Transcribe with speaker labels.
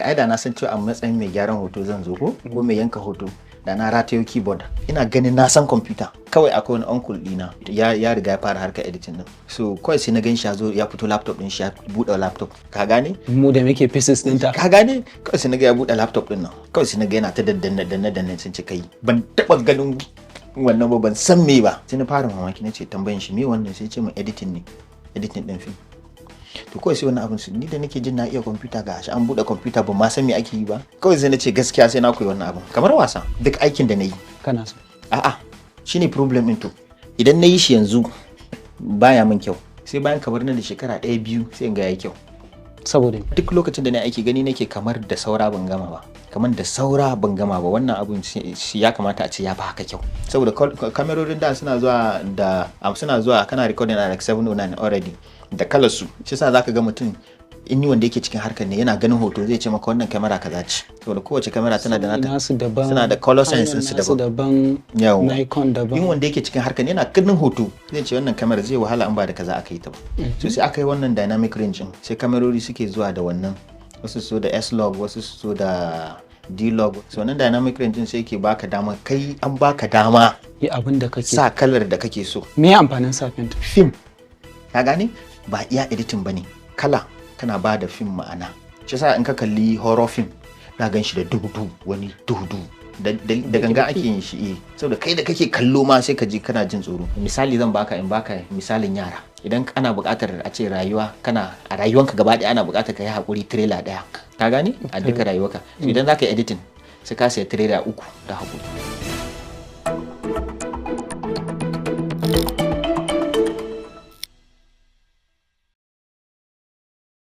Speaker 1: Ai da na san cewa a matsayin mai gyaran hoto zan zo ko mai yanka hoto, da na ratayo keyboard. Ina ganin na san kwamfuta. Kawai akwai wani uncle dina ya riga ya fara harkar editing din, so kawai sai na gan shi ya zo ya fito laptop din shi, ya buɗe laptop, ka gane?
Speaker 2: Mu da muke pieces ɗinta.
Speaker 1: Ka gane? Kawai sai na ga ya buɗe laptop din nan, kawai sai na ga yana ta daddanne danne danne. Sun ce kai, ban taɓa ganin wannan ba, ban san me ba. Sai na fara mamaki, na ce tambayan shi, "Me wannan?" Sai ce min editing ne, editing din film. To kawai sai wannan abin su ni da nake jin na iya kwamfuta, ga shi an buɗe kwamfuta, ban ma san me ake yi ba. Kawai sai na ce gaskiya sai na koyi wannan abin. Kamar wasa, duk aikin da na yi
Speaker 2: Kana so.
Speaker 1: A'a, shine problem din. To idan na yi shi yanzu baya min kyau, sai bayan kamar nan da shekara ɗaya biyu sai in ga yayi kyau.
Speaker 2: Saboda me?
Speaker 1: Duk lokacin da na aiki, gani nake kamar da saura ban gama ba, kamar da saura ban gama ba. Wannan abun shi ya kamata a ce ya fi haka kyau, saboda kamerorin da suna zuwa da suna zuwa kana recording a Rec 709 already da kalar su. Shi yasa zaka ga mutum in wanda yake cikin harkar ne, yana ganin hoto zai ce maka wannan kamera kaza ce, saboda kowace kamera tana da nata
Speaker 2: Nasu daban.
Speaker 1: Suna da color sense
Speaker 2: Canon
Speaker 1: su
Speaker 2: nasu
Speaker 1: daban.
Speaker 2: daban.
Speaker 1: Yawwa.
Speaker 2: Nikon daban.
Speaker 1: In wanda yake cikin harkar yana ganin hoto zai ce wannan kamera zai wahala in ba da kaza aka yi ta ba. So sai aka yi wannan dynamic range din, sai kamerori suke zuwa da wannan, wasu su zo da S-Log, wasu su zo da D-Log. So wannan dynamic range din sai yake baka dama, kai an baka dama
Speaker 2: Yi abin da kake.
Speaker 1: sa kalar da kake so.
Speaker 2: Me amfanin sa filter?
Speaker 1: Film, ka gane, ba iya editing bane. Kala tana ba da film ma'ana. Shi yasa in ka kalli horror film na gan shi da duhu, wani duhu da ganga ake yin shi, eh, saboda kai da kake kallo ma sai ka ji kana jin tsoro. Misali zan baka, in baka misalin yara. Idan ana buƙatar a ce rayuwa, kana a rayuwanka gaba ɗaya ana buƙatar ka yi haƙuri trailer ɗaya, ka gane, a duka rayuwarka. So idan za ka yi editing sai ka saya trailer uku da haƙuri.